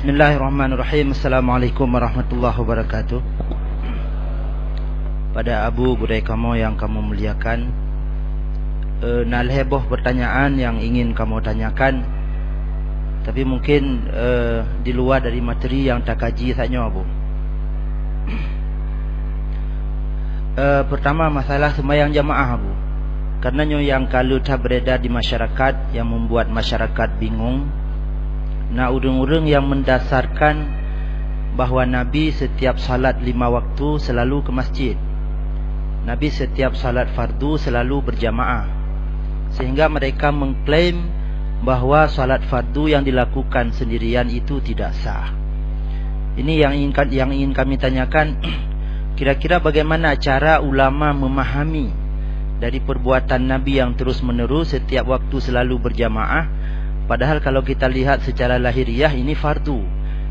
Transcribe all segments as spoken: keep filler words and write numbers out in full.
Bismillahirrahmanirrahim. Assalamualaikum warahmatullahi wabarakatuh. Pada Abu, gurée kamoe nyang kamoe muliakan, eh, na lhée boh pertanyaan nyang ingin kamoe tanyakan, tapi mungkin, eh, di luwa dari materi nyang takaji saat nyoe, Abu. Eh, pertama, masalah seumayang jamaah, Abu. Karena nyoe nyang ka le that beredar di masyarakat, nyang membuat masyarakat bingung. Na ureuëng-ureuëng nyang mendasarkan bahwa Nabi setiap salat lima waktu selalu ke masjid. Nabi setiap salat fardu selalu berjamaah. Sehingga mereka mengklaim bahwa salat fardu yang dilakukan sendirian itu tidak sah. Ini yang ingin, yang ingin kami tanyakan, kira-kira bagaimana cara ulama memahami dari perbuatan Nabi yang terus-menerus setiap waktu selalu berjamaah, padahal kalau kita lihat secara lahiriah ini fardu.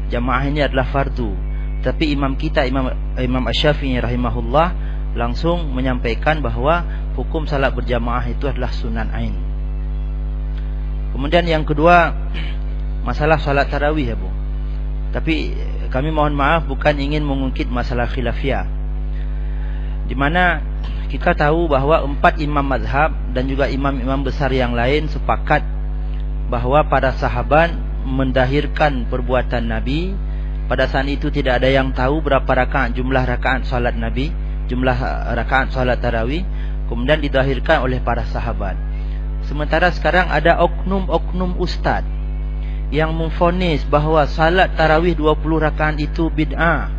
Jamaah ini adalah fardu. Tapi imam kita, Imam, Imam Asy-Syafi'i rahimahullah, langsung menyampaikan bahwa hukum salat berjamaah itu adalah sunat ain. Kemudian yang kedua, masalah salat tarawih, ya, Bu. Tapi kami mohon maaf, bukan ingin mengungkit masalah khilafiyah. Di mana kita tahu bahwa empat imam mazhab dan juga imam-imam besar yang lain sepakat bahwa para sahabat mendahirkan perbuatan Nabi. Pada saat itu tidak ada yang tahu berapa rakaat, jumlah rakaat salat Nabi, jumlah, eh, rakaat salat tarawih, kemudian didahirkan oleh para sahabat. Sementara sekarang ada oknum-oknum ustaz yang memvonis bahwa salat tarawih dua puluh rakaat itu bid'ah,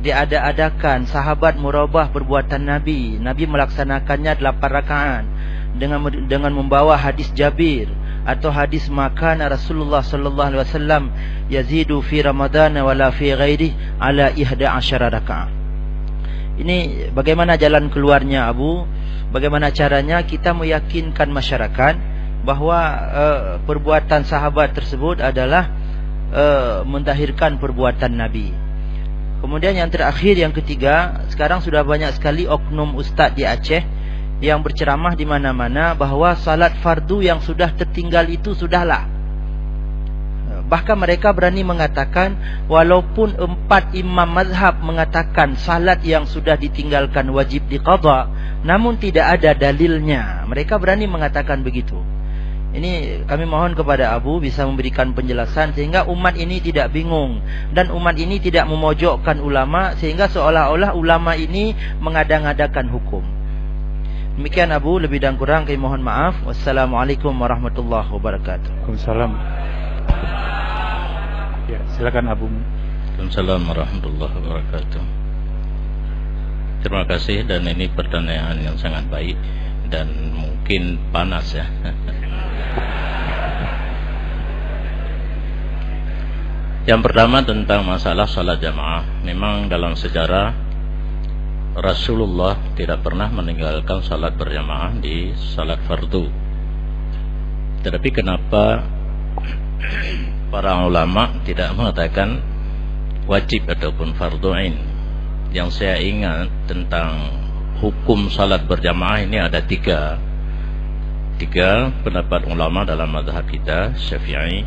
diada-adakan, sahabat merubah perbuatan Nabi. Nabi melaksanakannya delapan rakaat dengan, dengan membawa hadis Jabir atau hadis, "Ma kana Rasulullah sallallahu alaihi wasallam yazidu fi Ramadan wala fi ghairihi ala ihda asyara rakaat." Ini bagaimana jalan keluarnya, Abu? Bagaimana caranya kita meyakinkan masyarakat bahwa, eh, perbuatan sahabat tersebut adalah, eh, mendahirkan perbuatan Nabi? Kemudian yang terakhir, yang ketiga, sekarang sudah banyak sekali oknum ustaz di Aceh yang berceramah di mana-mana bahwa salat fardu yang sudah tertinggal itu sudahlah. Bahkan mereka berani mengatakan, walaupun empat imam mazhab mengatakan salat yang sudah ditinggalkan wajib diqadha, namun tidak ada dalilnya. Mereka berani mengatakan begitu. Ini kami mohon kepada Abu bisa memberikan penjelasan sehingga umat ini tidak bingung dan umat ini tidak memojokkan ulama sehingga seolah-olah ulama ini mengada-ngadakan hukum. Demikian, Abu, lebih dan kurang kami mohon maaf. Wassalamualaikum warahmatullahi wabarakatuh. Waalaikumsalam. Ya, silakan, Abu. Waalaikumsalam warahmatullahi wabarakatuh. Terima kasih, dan ini pertanyaan yang sangat baik dan mungkin panas, ya. Yang pertama, tentang masalah salat jamaah. Memang dalam sejarah, Rasulullah tidak pernah meninggalkan salat berjamaah di salat fardu. Tetapi kenapa para ulama tidak mengatakan wajib ataupun fardu ain? Yang saya ingat tentang hukum salat berjamaah ini ada tiga. Tiga pendapat ulama dalam mazhab kita, Syafi'i.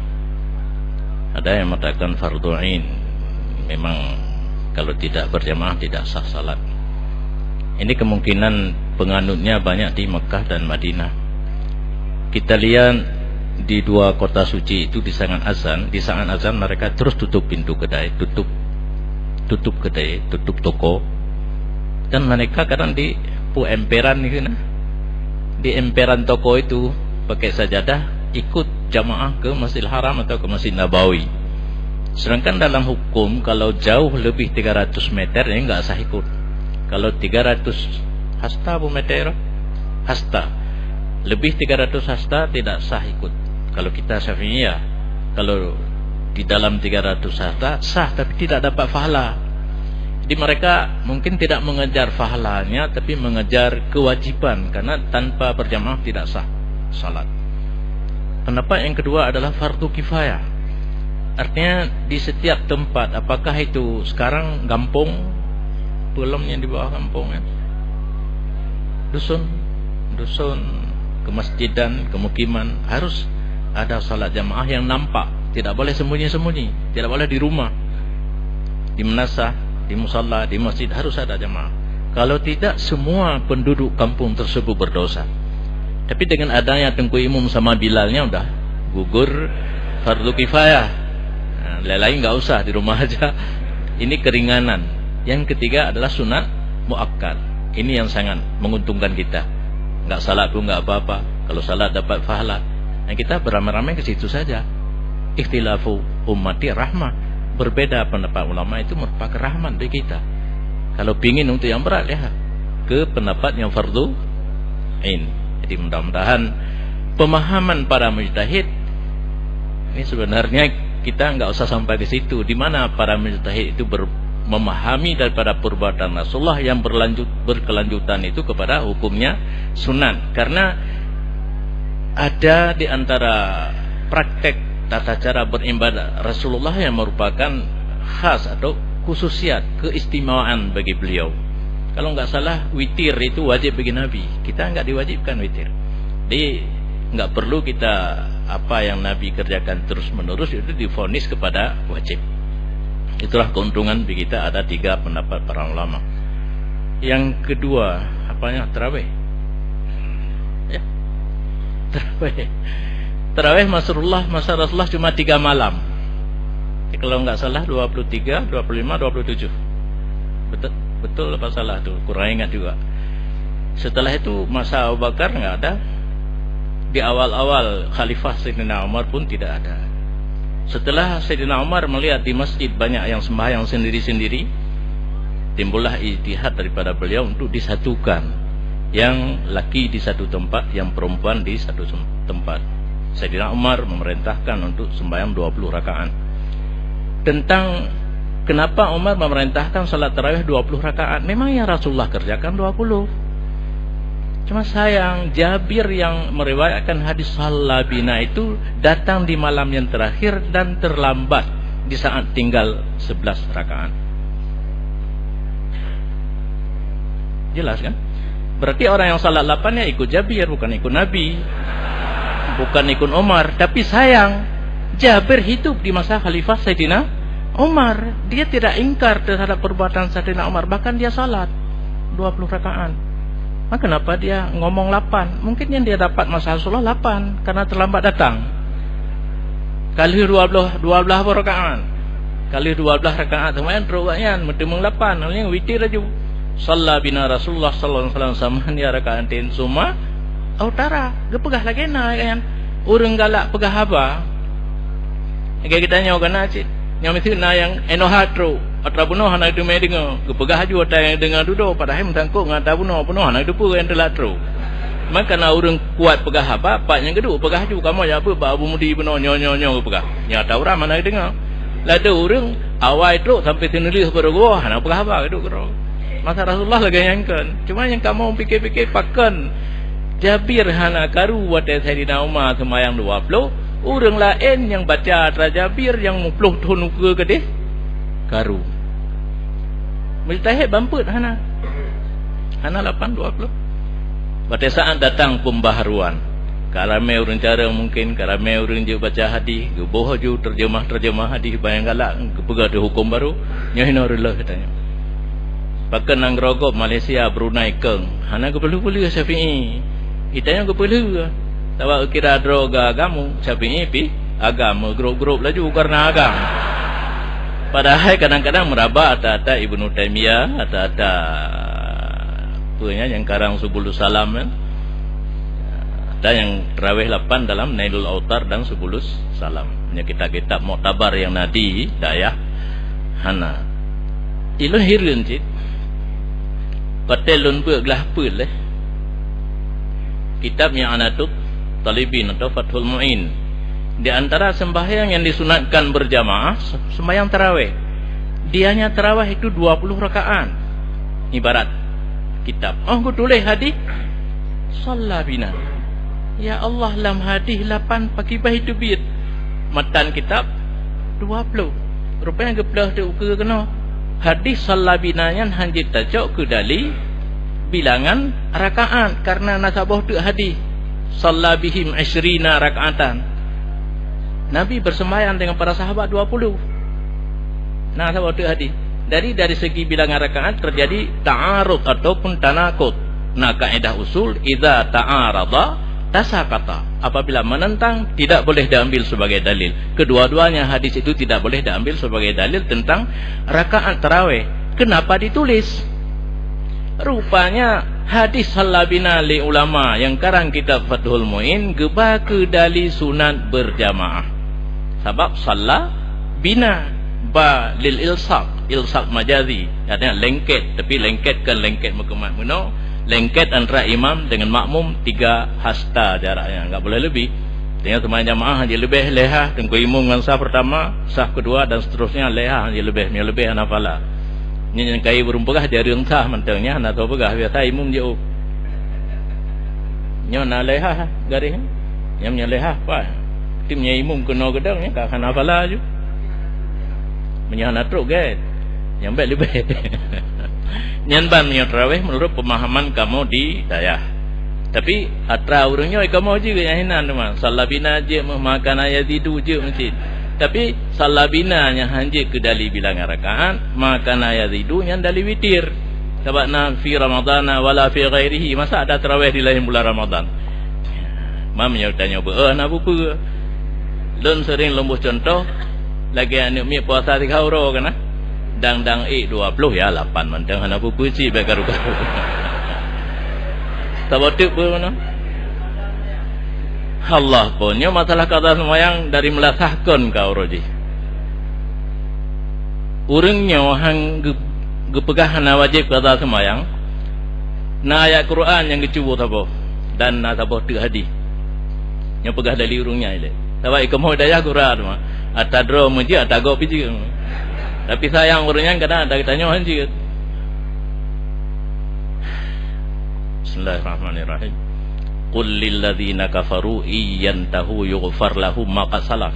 Ada yang mengatakan fardu ain. Memang kalau tidak berjamaah tidak sah salat. Ini kemungkinan penganutnya banyak di Mekah dan Madinah. Kita lihat di dua kota suci itu, di saat azan, di saat azan mereka terus tutup pintu kedai, tutup, tutup kedai, tutup toko. Dan mereka kadang di pu emperan gitu nah. Di emperan toko itu pakai sajadah, ikut jamaah ke Masjidil Haram atau ke Masjid Nabawi. Sedangkan dalam hukum, kalau jauh lebih tiga ratus meter, ini nggak sah ikut. Kalau tiga ratus hasta, bu meter, hasta. Lebih tiga ratus hasta tidak sah ikut. Kalau kita Syafi'iyah, kalau di dalam tiga ratus hasta, sah tapi tidak dapat pahala. Jadi mereka mungkin tidak mengejar pahalanya, tapi mengejar kewajiban, karena tanpa berjamaah tidak sah salat. Pendapat yang kedua adalah fardu kifayah. Artinya di setiap tempat, apakah itu sekarang gampong, belum yang di bawah gampong, ya? Dusun, dusun, kemasjidan, kemukiman, harus ada salat jamaah yang nampak. Tidak boleh sembunyi-sembunyi, tidak boleh di rumah. Di madrasah, di musala, di masjid harus ada jamaah. Kalau tidak, semua penduduk kampung tersebut berdosa. Tapi dengan adanya Teungku Imum sama Bilalnya, udah gugur fardu kifayah. Nah, lain-lain nggak usah, di rumah aja. Ini keringanan. Yang ketiga adalah sunat muakkad. Ini yang sangat menguntungkan kita. Nggak salat pun nggak apa-apa. Kalau salat dapat pahala. Dan kita beramai-ramai ke situ saja. Ikhtilafu ummati rahmah. Berbeda pendapat ulama itu merupakan rahmat bagi kita. Kalau pingin untuk yang berat, lihat ke pendapat yang fardu ain. Jadi, mudah-mudahan pemahaman para mujtahid ini sebenarnya kita nggak usah sampai ke situ, di mana para mujtahid itu ber-, memahami daripada perbuatan Rasulullah yang berlanjut, berkelanjutan itu kepada hukumnya sunat. Karena ada di antara praktek tata cara beribadah Rasulullah yang merupakan khas atau khususiat, keistimewaan bagi beliau. Kalau nggak salah, witir itu wajib bagi Nabi. Kita nggak diwajibkan witir. Jadi, nggak perlu kita, apa yang Nabi kerjakan terus-menerus itu divonis kepada wajib. Itulah keuntungan bagi kita ada tiga pendapat para ulama. Yang kedua, apanya, tarawih. Ya. Tarawih. Tarawih masa Rasulullah, masa Rasulullah cuma tiga malam. Jadi, kalau nggak salah, dua puluh tiga, dua puluh lima, dua puluh tujuh. Betul, betul apa salah tu? Kurang ingat juga. Setelah itu, masa Abu Bakar nggak ada. Di awal-awal Khalifah Sayyidina Umar pun tidak ada. Setelah Sayyidina Umar melihat di masjid banyak yang sembahyang sendiri-sendiri, timbullah ijtihad daripada beliau untuk disatukan. Yang laki di satu tempat, yang perempuan di satu sem-, tempat. Sayyidina Umar memerintahkan untuk sembahyang dua puluh rakaat. Tentang kenapa Umar memerintahkan salat tarawih dua puluh rakaat, memang yang Rasulullah kerjakan dua puluh. Cuma sayang, Jabir yang meriwayatkan hadis shalla bina itu datang di malam yang terakhir dan terlambat di saat tinggal sebelas rakaat. Jelas, kan? Berarti orang yang salat lapan ya ikut Jabir, bukan ikut Nabi. Bukan ikut Umar. Tapi sayang, Jabir hidup di masa Khalifah Saidina Umar. Dia tidak ingkar terhadap perbuatan Saidina Umar. Bahkan dia salat dua puluh rakaat. Nah, kenapa dia ngomong lapan? Mungkin yang dia dapat masa Rasulullah lapan, karena terlambat datang. Ka lheueh dua belas, dua belas rakaat. Ka lheueh dua belas rakaat, seumayang trok awak nyan, meuteumèe lapan, nyan witir laju. Shalla bina Rasulullah sallallahu alaihi wasallam samaniya raka'atin tsumma autara. Geupeugah lagèe na, kan? Ureueng galak peugah haba. Lagèe geutanyoe ka na cit. Nyang miseue na nyang inoe that trok, atra bunoe hana teumè deungö. Geupeugah laju atra nyang deungö dudoe, padahai meusangkot ngon atra bunoe, bunoe hana teupeue nyang teulat trok. Maka na ureueng kuat peugah haba, pat nyang geuduek peugah laju, kamoe jak beuet bak Abu Mudi bunoe, nyoe, nyoe, nyoe geupeugah. Nyata ureueng hana geudeungö. Ladôm ureueng awai trok sampoe sineulheueh baroe geuwoe, hana peugah haba, geuduek keudroe. Masa Rasulullah lagèe nyan kon. Cuma nyang kamoe pike-pike pakon Jabir hana karu watèe Saidina Umar seumayang dua ploh, ureueng laén nyang baca atra Jabir nyang muplôh thôn ukeue keudeh karu. Mujtahid ban peuet hana. Hana lapan dua ploh. Watèe saat datang pembaharuan, ka ramè ureueng carông mungken, ka ramè ureueng jeuet baca hadih, geuboh laju terjemah-terjemah hadih ban nyang galak, geupeugah di hukôm barô, nyoe hinoe reuloh geutanyoe. Pakon nanggroe gob Malaysia, Brunei, Kong, hana geupeulheueh-peulheueh Syafi'i. Geutanyoe geupeulheueh. Sabab kira droe agam, Syafi'i pih agam, meugrôp-grôp laju kareuna agam. Padahai kadang-kadang meuraba ata-ata Ibnu Taimiyah, ata-ata peue nyan nyang karang Subulus Salam nyan. Ata nyang tarawih lapan dalam Nailul Autar dan Subulus Salam. Nyan kitab-kitab muktabar nyang na di dayah hana. Ilôn hireuen cit. Watèe lôn beuet glah peuet lé kitab I'anatut Talibin atau Fathul Mu'in. Di antara sembahyang yang disunatkan berjamaah, se-, sembahyang tarawih. Dianya tarawih itu dua puluh rakaat. Ibarat kitab. Oh, geutuléh hadih, "Shalla bina." Ya Allah, lam hadih lapan, pakriban teubiet. Matan kitab dua ploh. Rupanya geupeulheueh teuh ukeue keunoe. Hadih "Shalla bina" nyan hana jeuet tacok keu dali bilangan rakaat, karena na saboh teuk hadih, "Shalla bihim isyrina raka'atan." Nabi bersembahyang dengan para sahabat dua puluh. Nah, sahabat tu hadis. Jadi, dari segi bilangan rakaat terjadi ta'arud ataupun tanakut. Nah, kaedah usul, idza ta'arada, tasaqata. Apabila menentang, tidak boleh diambil sebagai dalil. Kedua-duanya hadis itu tidak boleh diambil sebagai dalil tentang rakaat tarawih. Kenapa ditulis? Rupanya, hadis salla bina lé ulama nyang karang kitab Fathul Muin geuba keu dali sunat berjamaah. Sabab salla bina, ba lil ilsaq, ilsaq majazi, artinya lengket, tapi lengket kon lengket meukeumah meunoe, lengket antara imam dengan makmum tiga hasta jaraknya, enggak boleh lebih. Teuingat teuma jamaah hana leubeh lhèe ha, teungku imum ngon saf pertama, saf kedua dan seterusnya lhèe ha, hana leubeh, meunyoe leubeh hana phala. Nyan nyang kayée ureuëng peugah jareueng sah mantong nyan hana soe peugah, biasa imum jiôh. Nyoe na lhèe ha garéh. Nyan meunyoe lhèe ha, pat. Tapi meunyoe imum keunoe geudong nyan ka hana phala ju. Meunyoe hana trok gét, nyang bèk leubeh. Nyan ban meunyoe tarawih meunurot peumahaman kamoe di dayah. Tapi atra ureuëng nyoe kamoe jeuet nyang hinan teuma. Salla bina jeuet meuh, ma kana yazidu jeuet meucit. Tapi salla bina nyang han jeuet keu dali bilangan rakaat, ma kana yazidu nyan dali witir. Sabab na fi ramadana wala fi ghairihi, masa ada tarawih di laén bulan Ramadan. Ma meunyoe tanyoe beu, eh, na bupeue. Lôn seuring lôn boh cuntoh, lagée aneuëk miet puasa tiga uroe kana. Dang-dang ék dua ploh, ya lapan mantong hana peue-peue cit bèk karu-karu. Saboh teuk peue meunoe? Allah pun nyoe masalah kada seumayang dari meulasah kon ka uroe jih. Ureuëng nyoe han geu-, geupeugah hana wajéb kada seumayang, na ayat Quran nyang geucuboh saboh dan na saboh teuk hadis. Nyang peugah dali ureuëng nyan ilée. Sabab ikamoe dayah gura teuma. Ata droe meujeuet, ata gob pih jeuet. Tapi sayang ureuëng nyan kadang ata geutanyoe han jeuet. Bismillahirrahmanirrahim. Qul lil ladzina kafaru in yantahu yughfar lahum ma qad salaf.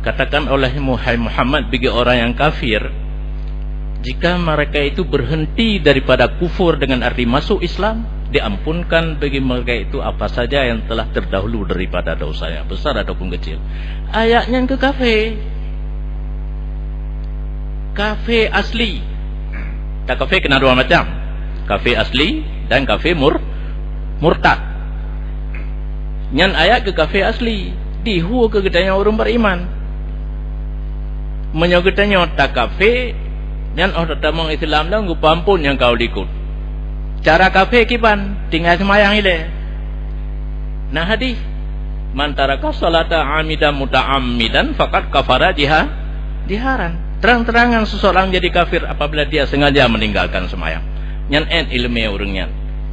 Katakan olehmu, hai Muhammad, bagi orang yang kafir, jika mereka itu berhenti daripada kufur dengan arti masuk Islam, diampunkan bagi mereka itu apa saja yang telah terdahulu daripada dosanya, besar ataupun kecil. Ayat nyan keu kafé. Kafé asli. Takafé keunan dua macam. Kafé asli dan kafé mur-, murtad. Nyan ayat keu kafé asli, dihue keu geutanyoe ureuëng beriman. Meunyoe geutanyoe takafé, nyan óh tatamong Islam lom geupeuamphon nyang ka u likot. Cara kafé kiban, tinggai seumayang ilée. Na hadis, "Man taraka shalata 'amidan muta'ammidan faqad kafara jiha-, jiharan." Terang-terangan seseorang jadi kafir apabila dia sengaja meninggalkan sembahyang. Nyan ét ileumé ureuëng nyan.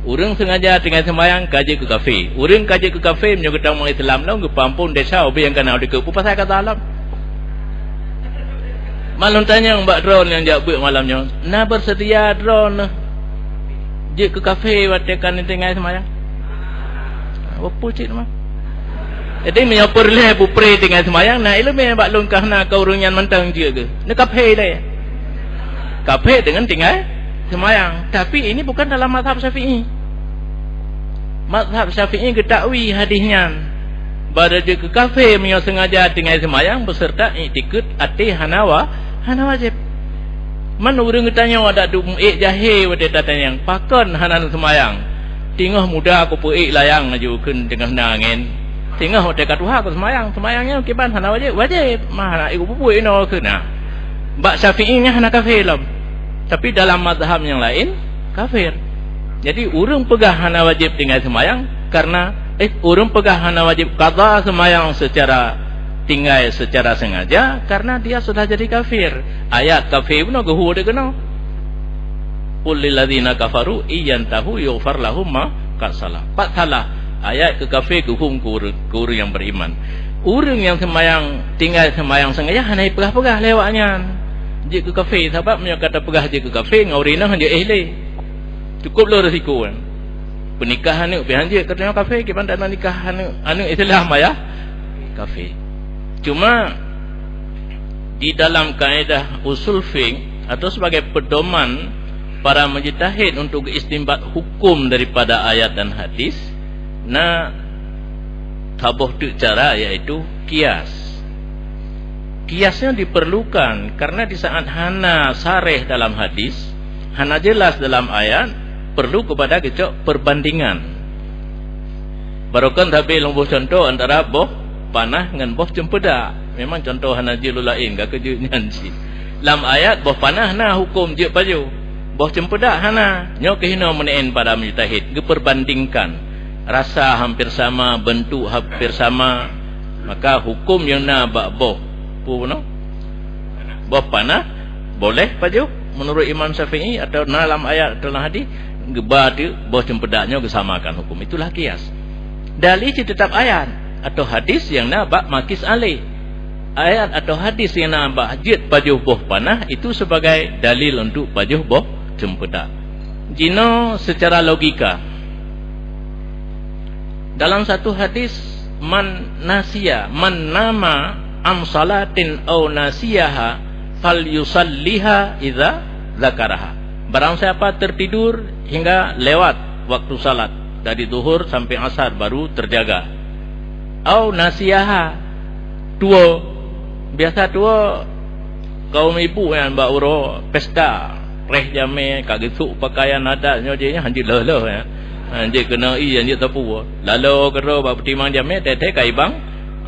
Ureuëng sengaja tinggai sembahyang ka jeuet keu kafé. Ureuëng ka jeuet keu kafé meunyoe geutamong Islam lom geupeuamphon desya ubé nyang kana u likot, peue pasai ka talam. Malôn tanyong bak droeneuh nyang jak beuet malam nyoe, na beuseutia droeneuh jeuet keu kafé watée ka neutinggai seumayang? Peue cit mah. Jadi, meunyoe peureulée bupré tinggai seumayang, na ileumé bak lôn ka hana keu ureuëng nyan mantong jeuet geuh. Neu kafé ilée. Kafé deungon tinggai seumayang. Tapi, ini bukan dalam mazhab Syafi'i. Mazhab Syafi'i geutakwi hadis nyan. Bahwa jeuet keu kafé meunyoe sengaja tinggai seumayang beserta iktikeuet até hana wa-, hana wajéb. Man ureuëng geutanyoe adak duek meuék jahé watée tatanyong, "Pakon hana neuseumayang?" "Teungoh muda kupeuék layang laju kheun teungoh na angén. Teungoh watée ka tuha kuseumayang." Seumayang nyan kiban hana wajéb? Wajéb. Mah hana ék kupubuet inoe kheun na. Bak Syafi'i nyan hana kafé lom. Tapi dalam mazhab nyang laén, kafir. Jadi, ureuëng peugah hana wajéb tinggai seumayang karena, eh, ureuëng peugah hana wajéb qadha seumayang secara tinggai secara sengaja karena dia sudah jadi kafir. Ayat kafé bunoe geuhue deh keunoe. "Qul lil ladzina kafaru in yantahu yughfar lahum ma qad salaf." Pat salah. Ayat keu kafé geuhue keu ureuëng, keu ureuëng nyang beriman. Ureuëng nyang seumayang, tinggai seumayang sengaja hana jipeugah-peugah lé awaknyan jeuet keu kafé, sabab meunyoe ka tapeugah jeuet keu kafé, ngon ureuëng inong han jeuet éh lé. Cukup le risiko kan. Peunikah aneuëk pih han jeuet, katanya kafé, kiban dak na nikah aneuëk, aneuëk Islam ayah kafé. Cuma di dalam kaedah usul fiqh atau sebagai pedoman para mujtahid untuk istinbat hukum daripada ayat dan hadis, na Saboh teuk cara, yaitu kias. Kias nyan diperlukan karena di saat hana sareh dalam hadis, hana jelas dalam ayat, perlu kepada geucok perbandingan. Barokon sabe lôn boh cuntoh antara boh panah ngon boh ceumpeudak. Memang cuntoh hana jeuet lôn laén, ka keujeuet nyan cit. Lam ayat boh panah na huköm jeuet pajoh, boh ceumpeudak hana. Nyoe keuh hinoe meuneuen para mujtahid geuperbandingkan. Rasa hampir sama, bentuk hampir sama, maka huköm nyang na bak boh, peue bunoe? Boh panah boleh pajoh menurut Imam Syafi'i, atau na lam ayat atau lam hadis, geuba teuk boh ceumpeudak nyoe geusamakan huköm. Itulah kias. Dalil cit teutap ayat atau hadis nyang na bak makis aleh. Ayat atau hadis nyang na bak jeuet pajoh boh panah itu sebagai dalil untuk pajoh boh ceumpeudak. Jinoe secara logika. Dalam satu hadis, "Man nasiya, man nama am salatin au nasiyaha, fal yusalliha idza zakaraha." Barang siapa tertidur hingga lewat waktu salat, dari zuhur sampai asar baru terjaga. Au nasiyaha, tuwo. Biasa tuwo kaum ibu nyan bak uroe pesta, preh jamé, ka geusok pakaian adat nyoe jih nyan, hanjeuet lheueh-lheueh nyan. Hanjeuet keunoe ie, hanjeuet sapeue. Laloe keudroe bak peutimang jamé, teuh-teuh ka ibang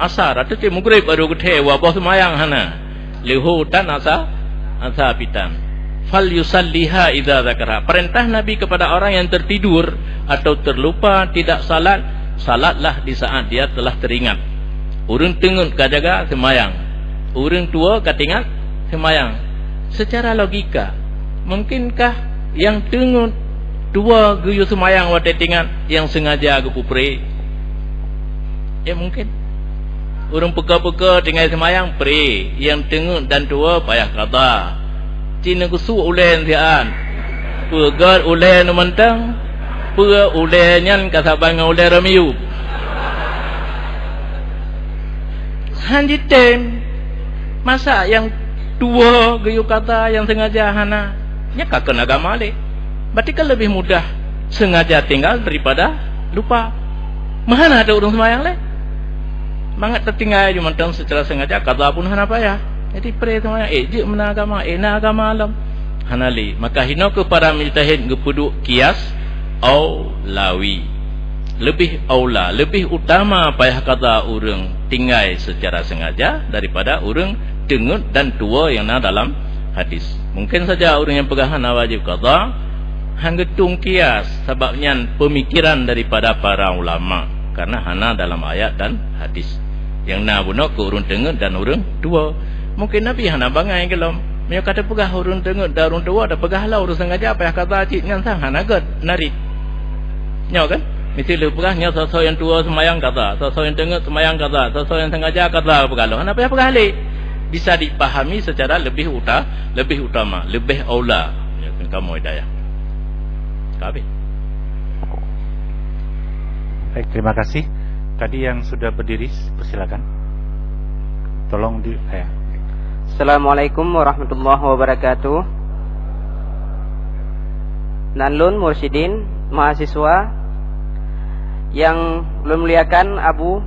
asar, ateueh cit mugreb baru geuthée, wah boh seumayang hana. Leuho tan asa, asa pitan. "Fal yusalliha idza zakaraha." Perintah Nabi kepada orang yang tertidur atau terlupa tidak salat, salatlah di saat dia telah teringat. Ureuëng teungeut ka jaga seumayang. Ureuëng tuwo ka teuingat seumayang. Secara logika, mungkinkah nyang teungeut tuwo geuyue seumayang watée teuingat nyang sengaja geupeupreh? Ya mungkin. Ureuëng peuko-peuko tinggai seumayang preh, nyang teungeut dan tuwo payah qadha. Cit neugeusuek ulée siat. Peugét ulée nyoe mantong, peue ulée nyan ka saban ngon ulée ramiyueb. Han jitem. Masa nyang tuwo geuyue qadha, nyang sengaja hana? Nyan ka kon agama lé. Berarti kan lebih mudah sengaja tinggal daripada lupa. Meuhana teuh ureuëng seumayang lé. Mangat teutinggai jih mantong secara sengaja, qadha pun hana payah. Jadi preh seumayang, eh, jeuet meunan agama, eh, na agama lom. Hana lé. Maka hinoe keuh para mujtahid geupeuduek kias aulawi. Lebih aula, lebih utama payah qadha ureuëng tinggai secara sengaja daripada ureuëng teungeut dan tuwo nyang na dalam hadis. Mungkin saja ureuëng nyang peugah hana wajéb qadha, han geutung kias, sabab nyan peumikiran daripada para ulama, karena hana dalam ayat dan hadis. Nyang na bunoe keu ureuëng teungeut dan ureuëng tuwo. Mungkin Nabi hana bangai gohlom. Meunyoe ka teupeugah ureuëng teungeut dan ureuëng tuwo, teupeugah lom ureuëng sengaja payah qadha cit, nyan sang hana gét narit. Nyoe kan? Mesti lheueh peugah nyoe soe-soe nyang tuwo seumayang qadha, soe-soe nyang teungeut seumayang qadha, soe-soe nyang sengaja qadha peugah lom. Hana payah peugah lé. Bisa dipahami secara lebih uta-, lebih utama, lebih aula. Ya, kan kamu hidayah. Ka habis. Baik, terima kasih. Tadi yang sudah berdiri, persilakan. Tolong di, ya. Assalamualaikum warahmatullahi wabarakatuh. Nan lôn Mursyidin, mahasiswa nyang lôn muliakan Abu.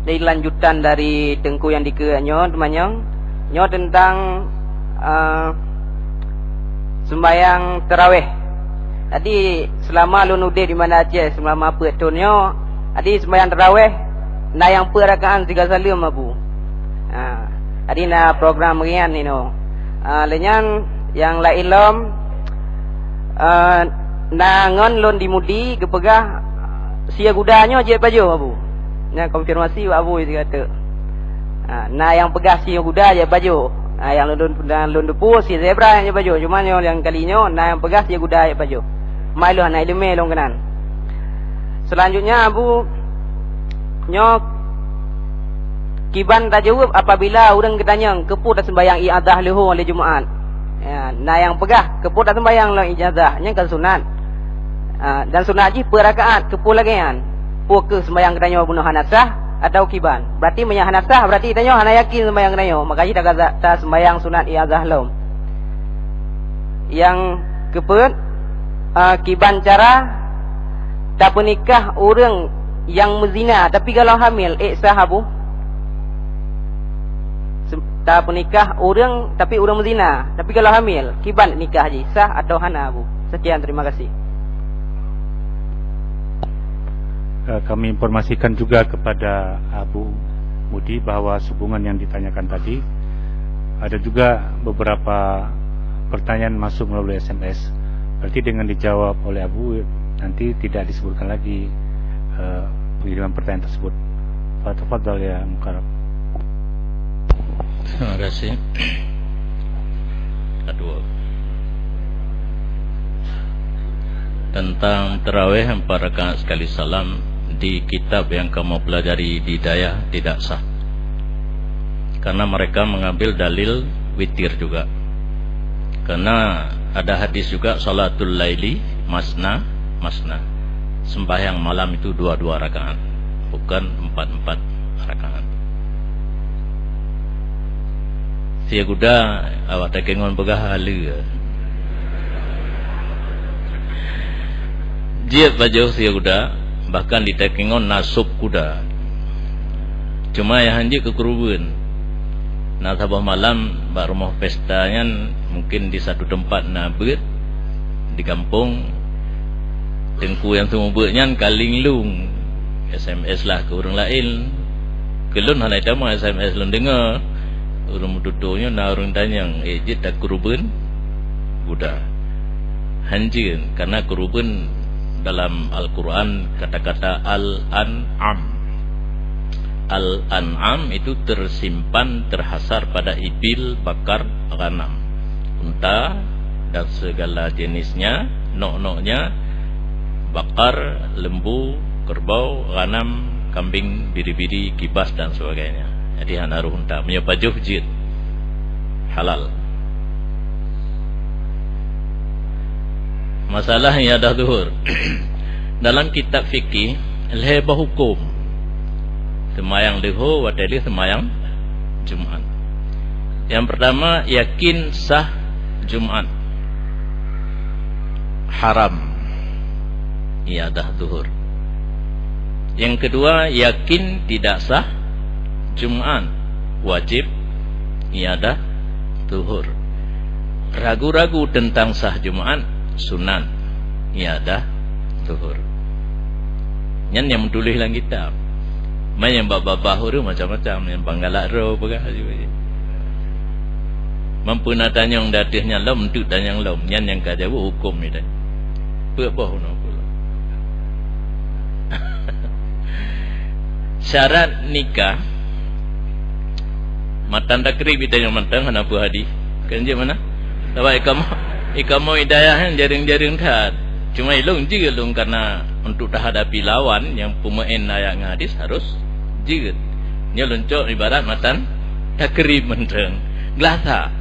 Jadi lanjutan dari Teungku nyang dikeue nyoe, teumanyong. Nyoe teuntang, eh, sembahyang tarawih. Jadi, seulama lôn udeb di Banda Aceh, seulama peuet thon nyoe, jadi sembahyang tarawih na nyang peuet rakaat sigoe saleuem, Abu. Ha, jadi na program rian inoe. Ha, lheueh nyan nyang laén lom, eh, na ngon lôn di Mudi geupeugah sie guda nyoe jeuet pajoh, Abu. Nyan konfirmasi bak Abu sigoe teuk. Ha, na nyang peugah sie guda jeuet pajoh. Ha, nyang lôn, lôn, lôn teupeue sie zebra nyang jeuet pajoh. Cuma nyoe nyang kali nyoe na nyang peugah sie guda jeuet pajoh. Mai lôn hana iéleumé lôn keunan. Selanjutnya, Abu, nyoe kiban tajaweueb apabila ureuëng geutanyong keupeue taseumbahyang ijadah leuhô lé Jumaat. Ya, na nyang peugah keupeue taseumbahyang lom ijadah, nyan ka sunat. Ah, dan sunat jih peuet rakaat, keupeue lagée nyan? Peu kheueh seumbahyang geutanyoe bunoe hana sah atawa kiban? Berarti meunyoe hana sah, berarti tanyoe hana yakin seumbahyang geutanyoe, maka jih tagaza-, taseumbahyang sunat ijadah lom. Nyang keupeuet, ah, kiban cara tapeunikah ureuëng Nyang meuzina tapi gohlom hamil, ék sah, Abu? Sem-, tapeunikah ureuëng tapi ureuëng meuzina, tapi gohlom hamil, kiban nikah jih, sah atau hana, Abu? Sekian, terima kasih. Eh, kami informasikan juga kepada Abu Mudi bahwa sehubungan yang ditanyakan tadi, ada juga beberapa pertanyaan masuk melalui S M S. Berarti dengan dijawab oleh Abu, nanti tidak disebutkan lagi, eh, pengiriman pertanyaan tersebut. Fatafadhal ya Mukarrab. Terima kasih. Aduh. Tentang tarawih empat rakaat sekali salam, di kitab yang kamu pelajari di dayah tidak sah. Karena mereka mengambil dalil witir juga. Karena ada hadis juga, "Salatul laili masna, masna." Sembahyang malam itu dua-dua rakaat, bukan empat-empat rakaat. Sia guda, awak takengon peugah haleue. Jeuet pajoh sia guda, bahkan di takengon na sop kuda. Cuma nyang hanjeuet keu keureubeuen. Na saboh malam bak rumoh pesta nyan, mungkin di satu tempat na beuet di gampông. Teungku nyang seumeubeuet nyan ka linglung, S M S lah keu ureuëng laén. Keu lôn hana jitamong S M S, lôn deungoe ureuëng meututoe nyoe na ureuëng tanyong, "Eh, jeuet takeureubeuen guda?" Hanjeuet, karena keureubeuen dalam Al-Quran kata-kata al-an'am. Al-an'am itu tersimpan, terhasar pada ibil, bakar, ghanam, unta, dan segala jenisnya, nok-noknya, bakar, lembu, kerbau, ghanam, kambing, biri-biri, kibas, dan sebagainya. Jadi, hana rôh unta. Meunyoe pajoh jeuet, halal. Masalah iadah zuhur. Dalam kitab fikih, lhée boh huköm. Seumayang leuhô watée lheueh seumayang Jumat. Yang pertama, yakin sah Jumat. Haram iadah zuhur. Yang kedua, yakin tidak sah Jumat. Wajib iadah zuhur. Ragu-ragu tentang sah Jumat, sunat iadah zuhur. Nyan nyang meutuléh lam kitab. Man nyang bak babah ureuëng macam-macam, nyang bak galak droe peugah aju. Man peue na tanyong di ateueh nyan lom, enteuk tanyong lom, nyan nyang ka jaweueb huköm nyan. Peuet boh unoe pula. Syarat nikah, matan takrib ita nyang mantong hana peue hadis. Kan jeuet mana? Sabab ikamah, ikamah hidayah nyan jareueng-jareueng that. Cuma ilôn jeuet lôn karena untuk tahadapi lawan nyang peumeu'en ayat ngon hadis harus jeuet. Nyoe lôn cok ibarat matan takrib mantong. Glasa.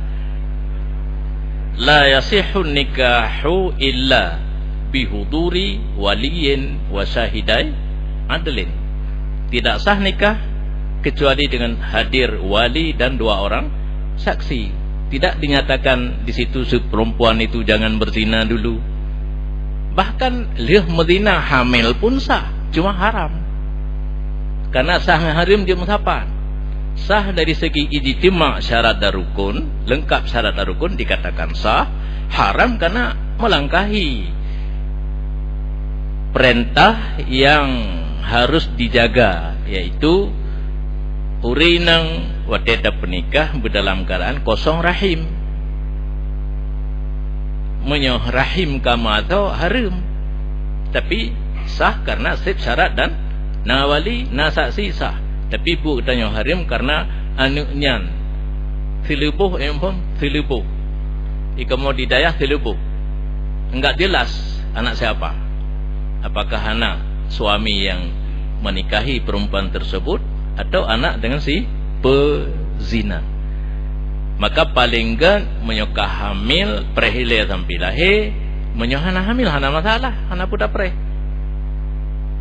La yasihun nikahu illa bihuduri waliyin wa syahidai adlin. Tidak sah nikah kecuali dengan hadir wali dan dua orang saksi. Tidak dinyatakan di situ si perempuan itu jangan berzina dulu. Bahkan lheueh meuzina hamil pun sah, cuma haram. Karena sah ngon hareuem jeuet meusapat. Sah dari segi ijtima' syarat dan rukun, lengkap syarat dan rukun dikatakan sah, haram karena melangkahi perintah yang harus dijaga, yaitu ureuëng inong watée tapeunikah beudalam keuadaan kosong rahim. Meunyoe rahim ka meuasoe hareuem, tapi sah karena seb syarat dan na wali, na saksi sah. Tapi buet geutanyoe hareuem karena aneuëk nyan seuleuboh, eh, phon seuleuboh. Ikamoe di dayah seuleuboh. Enggak jelas anak siapa. Apakah anak suami yang menikahi perempuan tersebut atau anak dengan si pezina. Maka paléng gét meunyoe ka hamil, preh ilée sampai lahé, meunyoe hana hamil hana masalah, hana peue tapreh.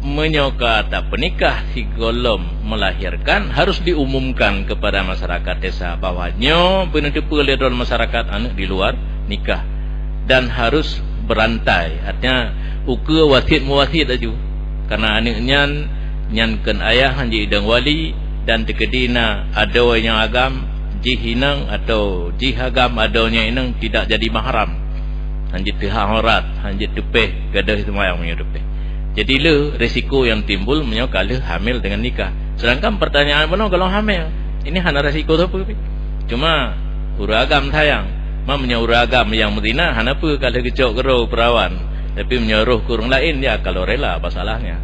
Meunyoe ka tapeunikah sigohlom melahirkan, harus diumumkan kepada masyarakat desa bahwa nyoe beuneuteupeue lé droe masyarakat aneuëk di luar nikah dan harus berantai, artinya ukeue wasiet-muwasiet laju, karena aneuëk nyan Nyan kheun ayah han jiidong wali, dan teukeudi na adoe nyang agam jih inong atau jih agam adoe nyang inong tidak jadi mahram. Han jiteuhah aurat, han jiteupéh gadôh seumayang meunyoe teupéh. Jadi le risiko yang timbul meunyoe ka lheueh hamil dengan nikah. Sedangkan pertanyaan bunoe golom hamil. Ini hana risiko sapeue pih. Cuma ureueng agam sayang. Ma meunyoe ureueng agam nyang meuzina hana peue ka lheueh geucok keudroe peurawan. Tapi meunyoe roh keu ureueng laén, ya kalau rela, apa salahnya?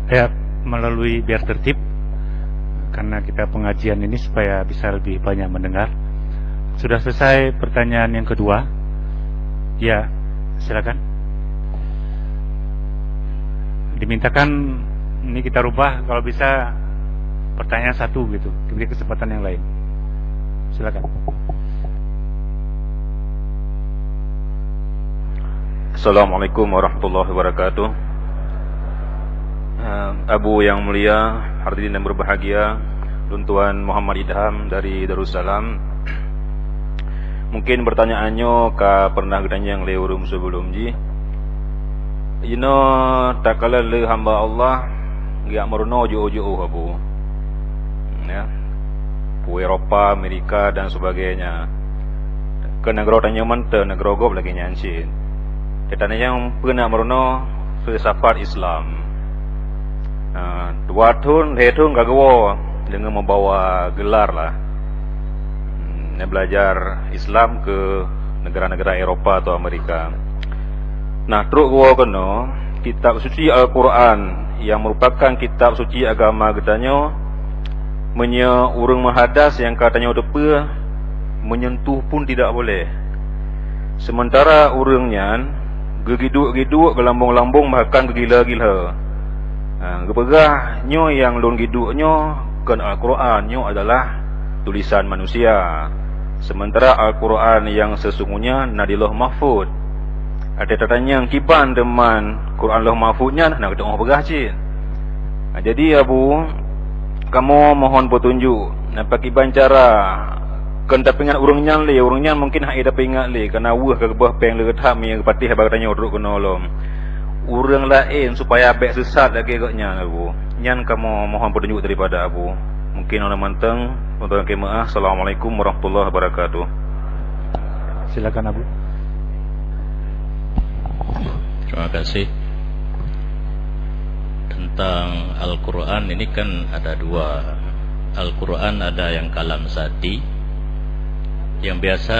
Ya, melalui biar tertib, karena kita pengajian ini supaya bisa lebih banyak mendengar. Sudah selesai pertanyaan yang kedua? Ya, silakan. Dimintakan ini kita rubah, kalau bisa pertanyaan satu gitu, diberi kesempatan yang lain. Silakan. Assalamualaikum warahmatullahi wabarakatuh. Eh, Abu yang mulia, hadirin yang berbahagia, lôn Tuan Muhammad Idham dari Darussalam. Mungkin pertanyaan nyoe ka pernah geutanyong lé ureueng sebelum jih. Jinoe takalon lé hamba Allah geujak meurunoe jiôh-jiôh, Abu. Ya. Peue Eropa, Amerika dan sebagainya. Keu nanggroe tanyoe mantong, nanggroe gob lagèe nyan cit. Teutanyoe nyang peureunah meurunoe filsafat Islam. Ha, dua thon, lhèe thon ka geuwoe deungon membawa gelar lah. Hmm, belajar Islam ke negara-negara Eropa atau Amerika. Nah, trok geuwoe keunoe, kitab suci Al-Quran yang merupakan kitab suci agama geutanyoe, meunyoe ureueng meuhadas nyang ka tanyoe teupeue, menyentuh pun tidak boleh. Sementara ureueng nyan geugiduek-giduek, geulambong-lambong, bahkan geugila-gila. Ha, geupeugah, "Nyoe nyang lôn giduek nyoe kon Al-Quran, nyoe adalah tulisan manusia. Sementara Al-Quran yang sesungguhnya na di Lauh Mahfuz." Até tatanyong kiban teuma Quran Lauh Mahfuz nyan, hana geuteu'oh peugah cit. Ha, jadi, Abu, kamoe mohon petunjuk, na pakiban cara kon tapeuingat ureueng nyan lé, ureueng nyan mungkin hana tapeuingat lé, kareuna weueh ka geuboh péng leuet that meunyoe geupatéh haba geutanyoe trok keunoe lom. Ureueng laén supaya bèk sesat lagèe gobnyan, Abu. Nyan kamoe mohon petunjuk daripada Abu. Mungkin nyoe mantong, meutuah keu meu'ah. Assalamualaikum warahmatullahi wabarakatuh. Silakan, Abu. Terima kasih. Tentang Al-Quran ini kan ada dua. Al-Quran ada yang kalam zati, yang biasa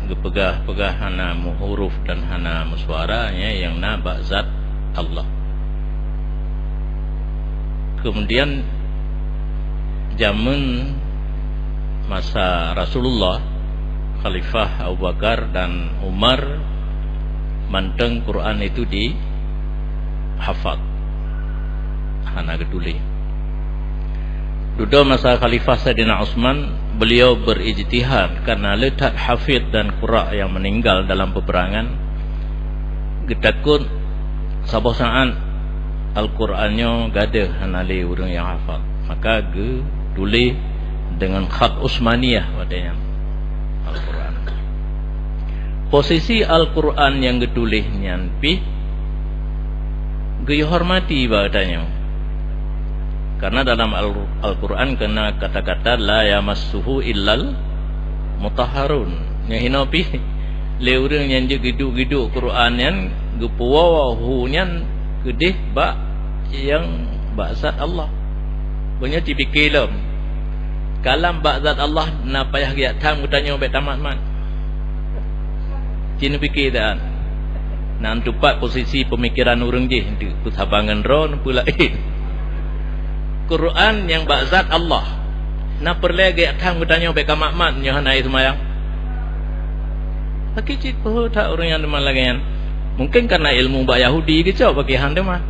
geupeugah-peugah hana meuhuruf dan hana meusuara, ya, yang na bak zat Allah. Kemudian jameun masa Rasulullah, Khalifah Abu Bakar dan Umar, mantong Quran itu dihafal, hana geutuléh. Dudoe masa Khalifah Saidina Utsman, beliau berijtihad karena le that hafidh dan qurra yang meninggal dalam peperangan. Geutakot saboh saat Al-Quran nyoe gadôh hana lé ureueng nyang hafal, maka geutuléh deungon khat Utsmaniyah watèe nyan Al-Quran. Posisi Al-Quran nyang geutuléh nyan pih geuyue hormati bak geutanyoe. Karena dalam Al-, Al-Quran keunan kata-kata, "La yamassuhu illal mutahharun." Nyang hinoe pih lé ureueng nyang jeuet geuduek-geuduek Quran nyan, geupeuwoe hu nyan keudeh bak nyang bak zat Allah. Beunyoe cit pike lom, kalam bak zat Allah na payah geujak tham geutanyoe bèk tamat-mat. Cit neupike that. Nan teupat posisi peumikiran ureueng jih, neupeusaban ngon droe, neupeu laén. Quran nyang bak zat Allah, na peureulèe geujak tham geutanyoe bèk ka mat-mat nyoe hana seumayang? Paki cit peue that ureueng nyang teuma lagèe nyan. Mungkin karena ilmu bak Yahudi geucok, paki han teuma.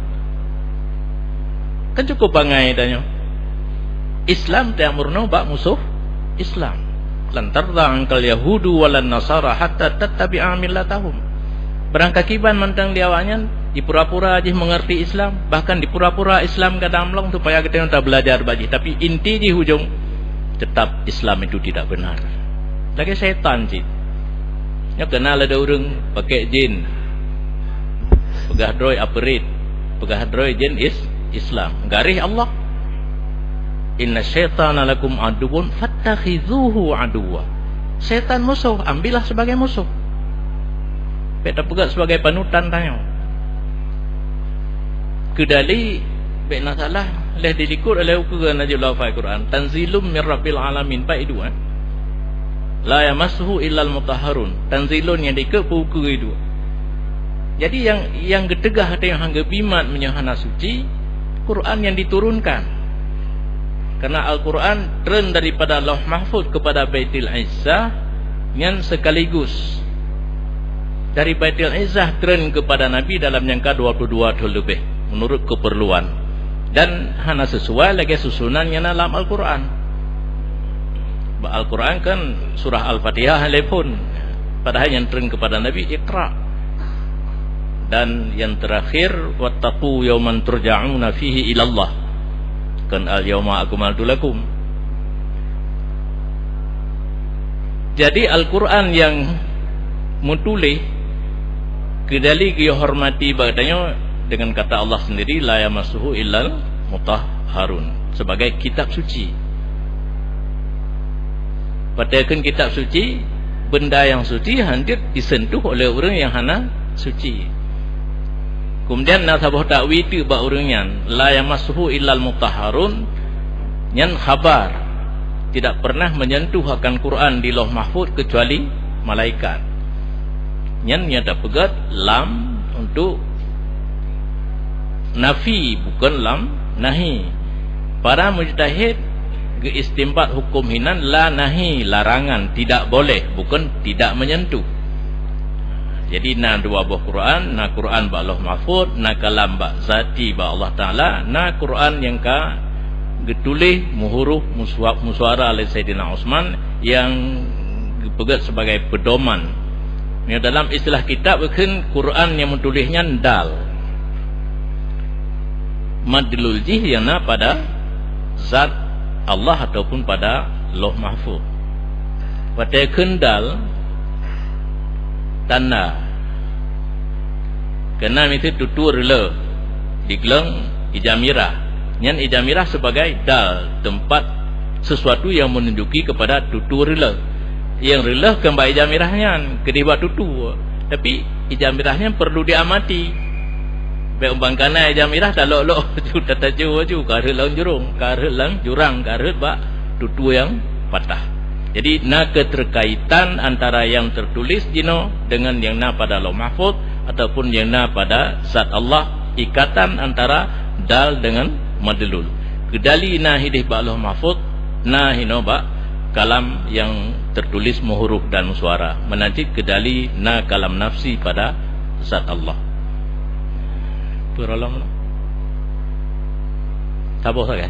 Kan cukup bangai tanyoe. Islam teuh meurunoe bak musoh Islam. "Lan tarda 'ankal yahudu walan nasara hatta tattabi'a millatahum." Barang kakiban mantong di awaknyan, jipura-pura jih meungerti Islam, bahkan jipura-pura Islam gadam lom supaya geutanyoe tabeulajar bak jih, tapi inti jih ujong, tetap Islam itu tidak benar. Lagèe syaitan cit. Nyoe keunan lé ureuëng pakai jin. Peugah droe aperit, peugah droe jin is-, Islam. Garéh Allah. "Inna syaitana lakum aduwwun fattakhidzuhu aduwwa." Setan musuh, ambillah sebagai musuh. Bék tapeugah sebagai panutan tanyoe. Keudali, bék na salah, lheueh dilikot oleh ukeue na jeuet lafai Quran, "Tanzilum mir Rabbil Alamin", pai dua, eh? "La yamassuhu illal mutahharun." Tanzilun nyang dikeue peu ukeue dua. Jadi nyang, nyang geuteugah teuh nyang hana geubimat meunyoe hana suci, Quran nyang diturunkan. Karena Al-Quran treun daripada Lauh Mahfuz kepada Baitul Izzah, nyan sekaligus dari Baitul Izzah treun kepada Nabi dalam jangka dua puluh dua thon leubeh, menurut keperluan. Dan hana sesuai lagée susunan nyang na lam Al-Quran. Bak Al-Quran kan surah Al-Fatihah lé phon, padahai nyang treun kepada Nabi Iqra. Dan yang terakhir, "Wattaqu yauman turja'una fihi ilallah." Kan, "Al-yauma akmaltu lakum." Jadi, Al-Quran nyang meutuléh keudali geuhormati bak tanyoe dengan kata Allah sendiri, "La yamassuhu illal mutahharun," sebagai kitab suci. Watée kheun kitab suci, benda nyang suci hana jeuet disentuh oleh ureuëng nyang hana suci. Kemudian na saboh takwil teuk bak ureuëng nyan, "La yamassuhu illal mutahharun," nyan khabar, tidak pernah menyentuh akan Quran di Lauh Mahfuz kecuali malaikat. Nyan nyata peugét lam untuk nafi, bukan lam nahi. Para mujtahid geuistimbat hukum hinan la nahi, larangan, tidak boleh, bukan tidak menyentuh. Jadi na dua boh Quran, na Quran bak Lauh Mahfuz, na kalam bak zati bak Allah Taala, na Quran nyang ka geutuléh meuhuruf musua-, musuara lé Saidina Utsman nyang geupeugét sebagai pedoman. Nyoe dalam istilah kitab kheun Quran nyang meutuléh nyan dal. Madlul jih nyang na pada zat Allah ataupun pada Lauh Mahfuz. Watée kheun dal, tanda. Keunan miseue tutue reuloh, digleng ija mirah. Nyan ija mirah sebagai dal, tempat sesuatu yang menunjuki kepada tutue reuloh. Nyang reuloh kon bak ija mirah nyan, keudeh bak tutue. Tapi ija mirah nyan perlu diamati. Bék umpang kana ija mirah talok-lok laju, tatajo laju, ka rhot lam jurong, ka rhot lam jurang, ka rhot bak tutue nyang patah. Jadi na keterkaitan antara yang tertulis jinoe dengan yang na pada Lauh Mahfuz ataupun yang na pada zat Allah, ikatan antara dal dengan madlul. Keudali na hideh bak Lauh Mahfuz, na hinoe bak kalam yang tertulis meuhuruf dan meusuara. Meunan cit keudali na kalam nafsi pada zat Allah. Peurolong. Saboh sagai.